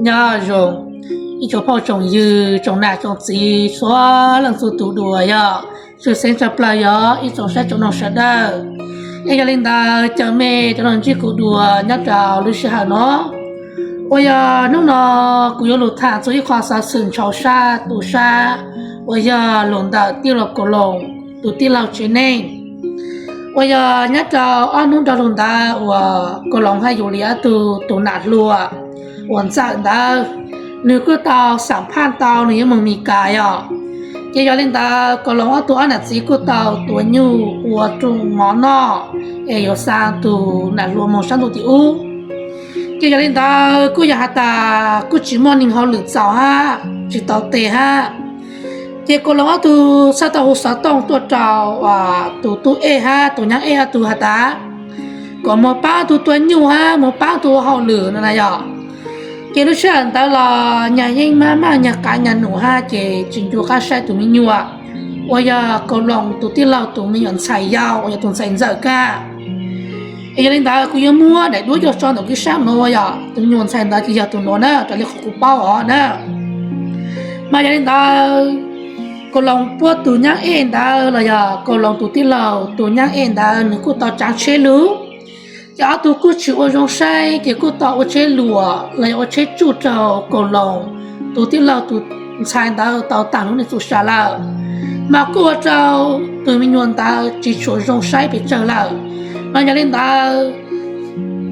Nyob zoo ib tsoom phooj tsoom ywg, tsoom nam tsoom txiv, txhua leej txhua tus dua yog tshwj xeeb tshaj plaws yog ib tsoom saib tsoom mloog sawv daws. Es yog li ntawd cov me cov no ntsib kuv dua nyob rau lub sij hawm no, uas yog hnub no kuv yuav lug tham txug ib qho xov xwm ntshau sab tu sab uas yog lug ntawm tij laug Kaus Loos tus tij laug tsev neeg, uas yog nyob rau ob hnub dhau lug ntawd uas Kaus Loos hab Yus Lis ob tug tus nam hluas uas ntxawm ntawd, nwg kuj tau xam phaj tau nwg yuav moog Mis Kas yog. Ces yog li ntawd Kaus Loos ob tug ob nam txiv kuj tau tua nyuj ua rooj mov noj, es yuav xa tug nam hluas moog sab ntuj tim ub. Ces yog li ntawd kuj yog has tas kuj tsis muaj neeg hauj lwm txaus hab tsis tau tes hab. Ces Kaus Loos ob tug txhaj tau hu xov tooj tuaj rau tus tub Ej hab tus nyaab Ej ob tug has tas kom moog paab ob tug tua nyuj hab moog paab ob tug ua hauj lwm no na yog. Ces lub sij hawm ntawd los nyag yeej maj maj nyag qav nyag num hab ces tsis ncu qab saib tus me nyuam uas yog Kaus Loos tus tij laug tus me nyuam ntxhais yau uas yog tus ntxhais ntxawm kag. Es yog li ntawd kuv yuav muab daim duab coj tso ntawm kib sab nuav yog tus me nyuam ntxhais ntawd ces yog tus nuav na raws li qhov kuv paub os na. Mas yog li ntawd Kaus Loos puab tus nyaab Ej ntawd los yog Kaus Loos tus tij laug tus nyaab Ej ntawd nwg kuj tau tsaav tsheb lug. Ces ob tug kuj tsis ua zoo saib ces kuj tau ua tsheb luam los yog ua tsheb tsuj rau Kaus Loos tus tij laug tus ntxhais ntawd tau taag lub neej txuj sa lawm. Mas kuj ua rau tus me nyuam ntawd tsis tshua zoo saib pes tsawg lawm. Mas yog li ntawd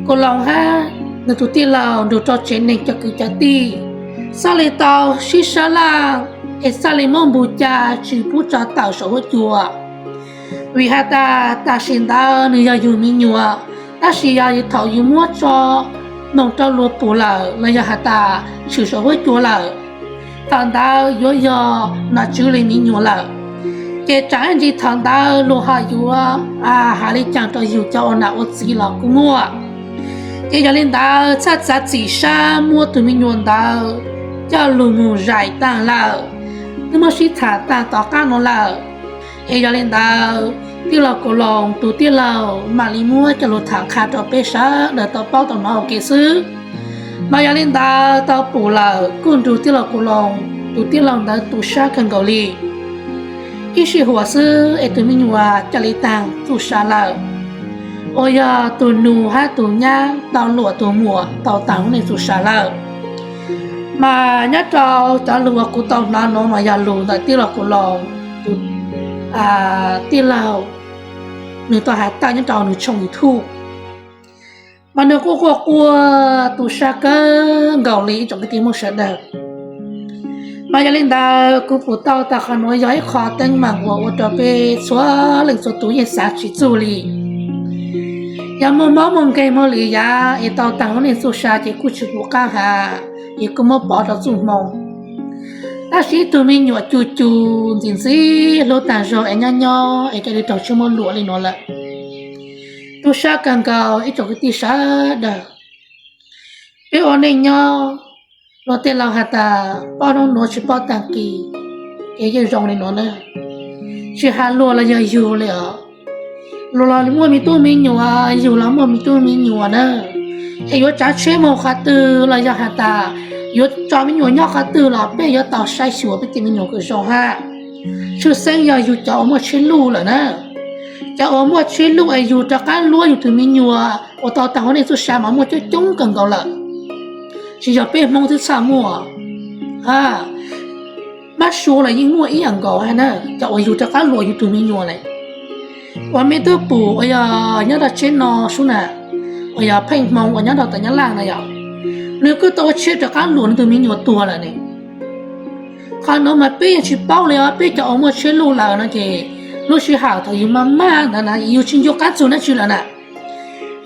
Kaus Loos hab nwg tus tij laug nrug rau tsev neeg cov kwv cov tij txhaj li tau sib sab laj, es txhaj li muab npug ca tsis pub tso tawm saum huab cua. Vim has tas tam sim ntawd nwg yog yug me nyuam, tab sis yog thaum yug muab tso moog rau luag pum lawm los yog has tas tshwm saum huab cua lawm, thaum ntawd yuav yog nom tswv li me nyuam lawm. Ces tsaam ib ntsis thaum ntawd luag ho yuav has li caag rau yug cov ua nam ua txiv los kuj muaj. Ces yog li ntawd txhaj txav txim sab muab tug me nyuam ntawd coj lug moog zais taag lawm. Twb muab sib tham taag tom qaab nuav lawm. Es yog li ntawd tij laug Kaus Loos tus tij laug mam li muab coj lug tham qha rau peb sawv daws tau paub tau nov ua ke xwb. Mas yog li ntawd tau pum lawm kuj nrug tij laug Kaus Loos tus tij laug ntawd tu sab kawg nkaus li. Ib sij huam xwb es tus me nyuam ca li taag txuj sa lawm, uas yog tus nus hab tus nyab tau luam tus muam tau taag lub neej txuj sa lawm. Mas nyob rau cov lug uas kuv tau nov nuav mas yog lug ntawm tij laug Kaus Loos tus tij laug, nwg tau has tawm nyob rau nwg tshooj YouTube. Mas nwg quaj quaj quaj tu sab kawg nkaus li ib tsoom kwv tij Hmoob sawv daws. Mas yog li ntawd kuv pum tau tas qhov nuav yog ib qho teeb meem uas ua rau peb txhua leej txhua tus yeej xav tsis txuj li. Yog muaj mob muaj nkeeg muaj li yav es tau taag lub neej txuj sa ces kuj tsis pum qab has, es kuj muab pov rau txuj hmoo. Tab sis ib tug me nyuam cu cu ntxim ntxim hlub taag zog es nyob nyob es ca li raug tseb muab luam li nuav lawm. Tu sab kawg nkaus ib tsoom kwv tij sawv daws. Peb ua neej nyob luag tej laug has tas paub nub nuav tsis paub taag kis, es yeej zoo li nuav na. Tsis has luag los yog yug li os, luag los muaj me tub me nyuam, yug los muaj me tub me nyuam na. Es yuav tsaav tsheb moog qhov twg los yog has tas yuav tso me nyuam nyob qhov twg los peb yuav tau saib xyuas peb tej me nyuam kom zoo hab. Tshwj xeeb yog yug cov uas muaj tsheb luj lawm na. Cov uas muaj tsheb luj es yug rov qab luab yug tus me nyuam uas tau taag lub neej txuj sa mas muaj coob coob kawg nkaus lawm. Tsis yog peb Hmoob twb txhaj muaj, mab sua los yeej muaj ib yam nkaus hab na, cov uas yug rov qab luam yug tus me nyuam lawm. Uas mej twb pum uas yog nyob rau tsheb no sub na, uas yog Pheej Hmoo uas nyob rau tom Nyab Laj na yog, nws kuj tau ua tsheb rov qab luam nws tus me nyuam tuag lawm ne. Qhov nuav mas peb yeej tsis paub li os, peb cov uas muaj tsheb luj lawm no ces lub sij hawm thaum yug maj maj ntawd na yug tsis ncu qab txug dlaab tsi lawm na.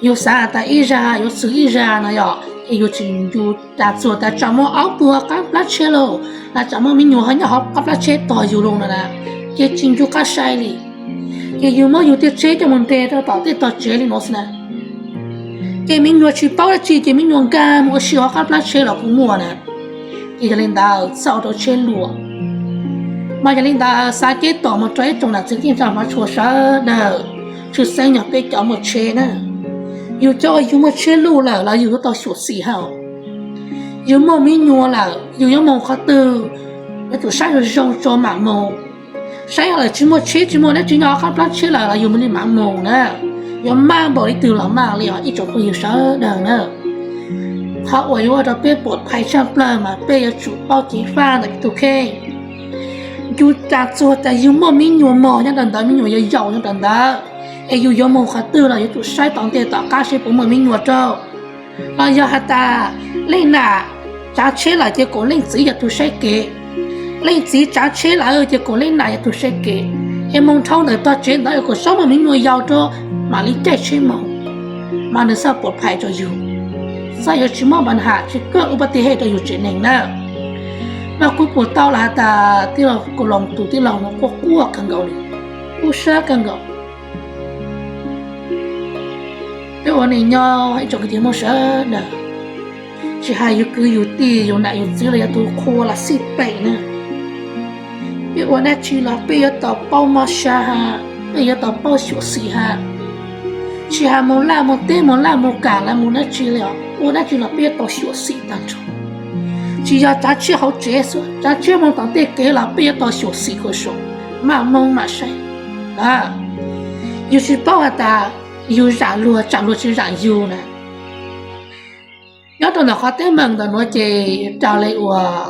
Yug xav tas ib zag yuav txug ib zag no yog, es yug tsis ncu tas txug tas tsam muaj aub puag qab plab tsheb lauj, los tsam muaj me nyuam ho nyob hauv qab plab tsheb tog yug lug no na, ces tsis ncu qab sai li. Ces yug muab yug tej tsheb coj mus nres rau tom tej tog tsev li no xwb na. Ces me nyuam tsis paub dab tsi ces me nyuam nkag mus ua si hauv qab plab tsheb los kuj muaj na. Ces yog li ntawd txhaj ua rau tsheb luam. Mas yog li ntawd xav ceb tom mus rau ib tsoom nam txiv txheej tsa hmov tshua sawv daws, tshwj xeeb yog peb cov muaj tsheb na. Yug cov uas yug muaj tsheb luj lawm los yug yuav tau xyuam xim hab. Yus muaj me nyuam lawm yus yuav mus qhov twg, yuav tsum saib zoo zoo tso mam mus. Saib yog lawm tsis muaj tsheb tsis muaj dab tsi nyob qab plab tsheb lawm los yus mam li mam mus na. Yuav maj npaum li twg los maj li os ib tsoom phooj ywg sawv daws na. Qhov uas yuav ua rau peb puas phais tshaj plaws mas peb yuav tsum paub ceev faj ntawm tus kheej. Yus tsa txuag tas yus muaj me nyuam mog nyob rau ntawd, me nyuam yau yaus nyob rau ntawd, es yus yuav mus qhov twg los yuav tsum saib tom ntej tom qab seb puas muaj me nyuam rau. Los yog has tas leej nam tsav tsheb lawm ces kom leej txiv yog tus saib kev, leej txiv tsav tsheb lawm ces kom leej nam yog tus saib kev, es mus dhau ntawm tog tsev ntawd kom txhob muaj me nyuam yaus rau mam li caij tsheb mus, mas nws xaj puas phais rau yus, xaj yuav tsis muaj npa nham tsis kawj ua pab ti hej rau yus tsev neeg na. Mas kuv pum tau los has tas tij laug Kaus Loos tus tij laug no quaj quaj kawg nkaus li, kub sab kawg nkaus. Peb ua neej nyob ib tsoom kwv tij Hmoob sawv daws, tsis hais yus kwv yus tij yus nam yus txiv los yog tus qhua los xij pem na, peb ua dab tsi los peb yuav tau paub mob sab ha, peb yuav tau paub xyuam xim ha. Tsis hais mus laj mus teb mus laj mus kam los mus dab tsi li os, ua dab tsi los peb yuav tau xyuam xim tag nrho. Tsis yog tsav tsheb hauv tsev xwb, tsav tsheb mus tom tej kev los peb yuav tau xyuam xim khuv xim, mam mus mam saib. Yus tsis paub has tas yus zam luag tsam luag tsis zam yus na. Nyob rau ntawm qhov teeb meem ntawm nuav ces raws li uas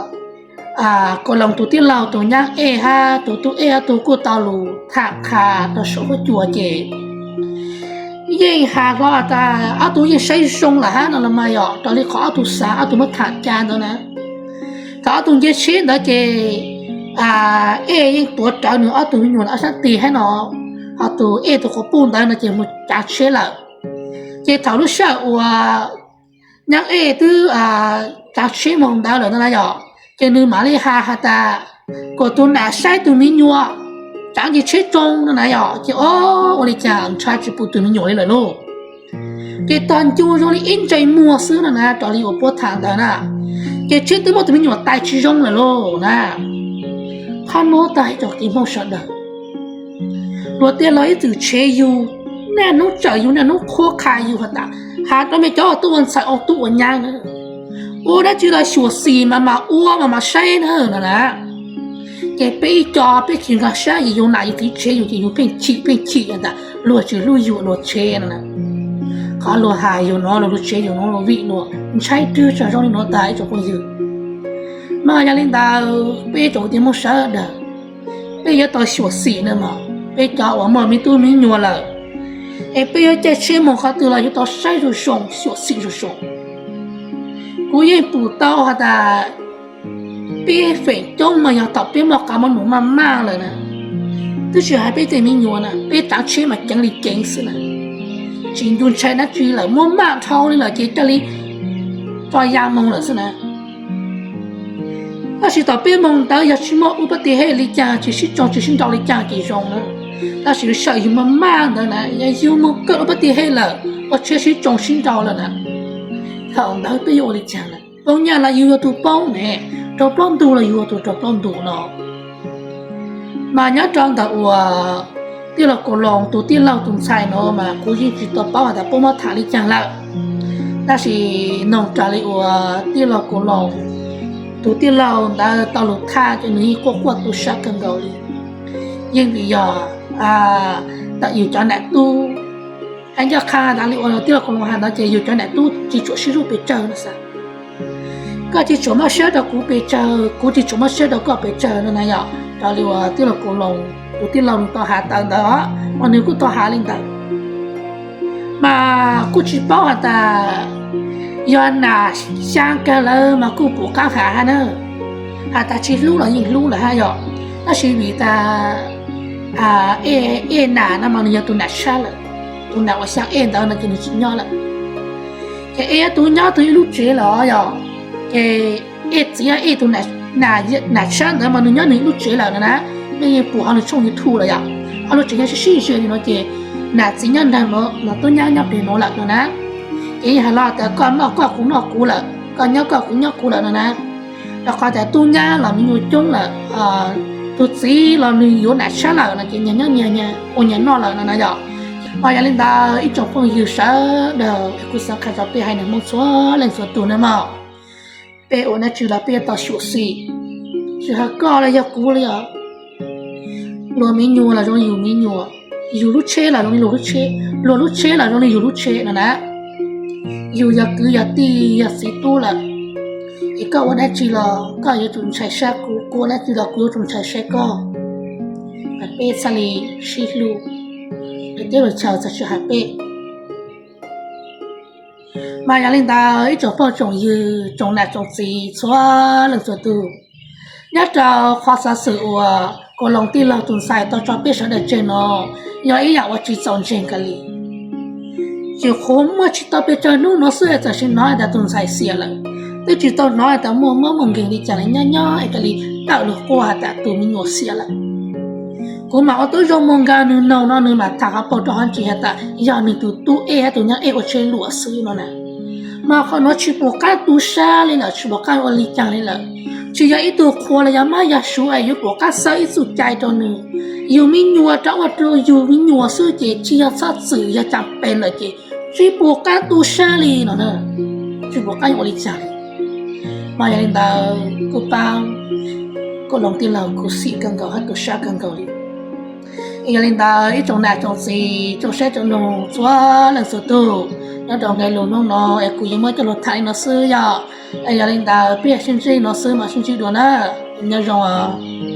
Kaus Loos tus tij laug tus nyab Ej hab tus tub Ej ob tug kuj tau lug tham qha rau saum huab cua ces yeej has hlo tas ob tug yeej saib zoo lawm hab no los mas yog raws li qhov ob tug xav ob tug muab tham ca ntawd na. Thaum ob tug nce tsheb ntawd ces Ej yeej tuav rawv nws ob tug me nyuam ob sab tig hab no, ho tus Ej tus quas puj ntawd no ces mus tsav tsheb lawm. Ces thaum lub sij hawm uas nyab Ej twb tsav tsheb moog ntawd lawm no na yog, ces nws mam li has has tas kom tus nam saib tus me nyuam, tsav nce tsheb tsoo no na yog, ces o, ua li cas nrhav tsis pum tus me nyuam li lawm lauj. Ces tog ncu zoo li ib ntsais muag xwb no na raws li uas puab tham ntawd na, ces tsheb twb muab tus me nyuam tais tsis zoo lawm lauj na. Qhov nuav tag ib tsoom kwv tij Hmoob sawv daws, luag tej laug ib txwm tshev yug, niaj hnub tsawm yug niaj hnub qhuab qha yug has tas, has rau mej cov uas tub ua ntxhais ua tub ua nyab na, ua dab tsi los xyuam xim mas mas ua mas mas saib na no na. Ces peb ib co peb tsis nkag siab yog yus nam yus txiv tshev yus ces yus pheej chim pheej chim has tas luag tsis hlub yus luag tshev no na. Qhov luag has yus nuav luag tshev yus nuav luag vim luag ntshai twg tsaug zog li nuav tag ib tsoom phooj ywg. Mas yog li ntawd peb ib tsoom kwv tij Hmoob sawv daws, peb yuav tau xyuam xim na mog, peb cov uas muaj me tub me nyuam lawm, es peb yuav caij tsheb mus qhov twg los yuav tau saib zoo zoo xyuam xim zoo zoo. Kuv yeej pum tau has tas peb feem coob mas yog thaum peb muaj qab muaj num maj maj lawm na, twb tsis hais peb tej me nyuam na, peb tsav tsheb mas ceev li ceev xwb na. Tsis ncu ntshai dab tsi lawm, muab maj dhau li lawm ces cia li tso ya mus lawm xwb na. Tab sis thaum peb moog ntawd yog tsis muaj ua pab ti hej li cas, tsis sib tsoo tsis sib nrau li cas ces zoo na. Tab sis lub sij hawm yug maj maj ntawd na, yog yug moog kawg ua pab ti hej lawm, ua tsheb sib tsoo sib nrau lawm na, thaum ntawd peb yuav ua li cas na? Poob nyaj los yug yog tus poob ne, raug plaub ntug los yug yog tus raug plaub ntug no. Mas nyob rau ntawm uas tij laug Kaus Loos tus tij laug tus ntxhais no mas kuv yeej tsis tau paub has tas puab muab tham li cas lawm. Tab sis noog raws li uas tij laug Kaus Loos tus tij laug ntawd tau lug tham ces nws yeej quaj quaj tu sab kawg nkaus li. Yeej vim yog ntawm yus cov nam tub, hais ncaj qha tas li uas tij laug Kaus Loos has ntawd ces yus cov nam tub tsis tshua sib hlub pes tsawg no xav. Koj tsis tshua mob siab rau kuv pes tsawg, kuv tsis tshua mob siab rau koj pes tsawg no na yom. Raws li uas tij laug Kaus Loos tus tij laug nws tau has tawm ntawd os, mas nws kuj tau has li ntawd. Mas kuj tsis paub has tas yog nam xyaa kawg lawm mas kuj pum qaab has hab na. Has tas tsis hlub los yeej hlub lawm hab yom. Tab sis vim tas Ej nam no mas nws yog tus nam tshab lawm, tus nam uas xyaa Ej ntawd no ces nws tsis nyob lawm. Ces Ej yog tus nyob tus ib lub tsev lawm yom. Ces Ej txiv yog Ej tus nam tshab ntawd mas nws nyob nws ib lub tsev lawm no na. Mej yeej pum hauv nws tshooj YouTube lawm yom, hauv lub tsev nyob sib sib ze li no ces nam txiv nyob nraag nuav mas tub nyab nyob peg nuav lawm no na. Ces yeej has los tas koj noj koj kuv noj kuv lawm, koj nyob koj kuv nyob kuv lawm no na. Rau qhov tas tub nyab los me nyuam coob lawm, tus txiv los nws yuav nam tshab lawm no ces nyag nyob nyag nyag ua nyag noj lawm no na yom. Mas yog li ntawd ib tsoom phooj ywg sawv daws, kuv xaav qha rau peb haiv neeg Hmoob txhua leej txhua tug na mog. Peb ua dab tsi los peb yuav tau xyuam xim, tsis hais koj los yog kuv li os. Luag me nyuam los zoo li yus me nyuam, yus lub tsheb los zoo li luag lub tsheb, luag lub tsheb los zoo li yus lub tsheb no na. Yus yog kwv yog tij yog txiv tub lawm, es koj ua dab tsi los koj yuav tsum ntshai saib kuv, kuv ua dab tsi los kuv yuav tsum ntshai saib koj. Peb txhaj li sib hlub, peb teb peb chaw txhaj sib hais peb. Mas yog li ntawd ib tsoom phooj tsoom ywg tsoom nam tsoom txiv txhua leej txhua tus, nyob rau qhov xov xwm uas kuv loos tij laug tus ntxhais tau tso peb sawv daws tseg no yog ib yam uas tsis txaus ntseeg kiag li. Tsis qhuav muaj tsis tau pes tsawg hnub no xwb es txawm sim hnov tas tus ntxhais xiam lawm, twb tsis tau hnov tas muaj mob muaj nkeeg li cas li, nyob nyob es cia li tawm lus quaj tas tus me nyuam xiam lawm. Kuv mam ua tib zoo mus nkag nws noog no nws mam tham qhov paub rau qhov ntsis has tas yog nws tus tub ej thiab tus nyab ej ua tsheb luam xwb no na. Mas qhov no tsis pom qab tu sab li lawm, tsis pom qab ua li cas li lawm. Tsis yog ib tug qhua los yog mab yog suav es yuav pom qab xawb ib txoj cai rau nws. Yus me nyuam rov ua rau yus me nyuam xwb ces tsis yog txhob txwm yog cas pes lawm ces tsis pom qab tu sab li no, tsis pom qab ua li cas li. Mas yog li ntawd kuv pab kuv loos tij laug khuv xim kawg nkaus thiab tu sab kawg nkaus li. Yog li ntawd ib tsoom nam tsoom txiv tsoom saib tsoom mloog txhua leej txhua tus, nyob rau nqe lus hnub no es kuv yuav muab coj los tham li no xwb yog. Yog li ntawd peb sib ntsib no xwb mas sib ntsib dua na. Nyob zoo os.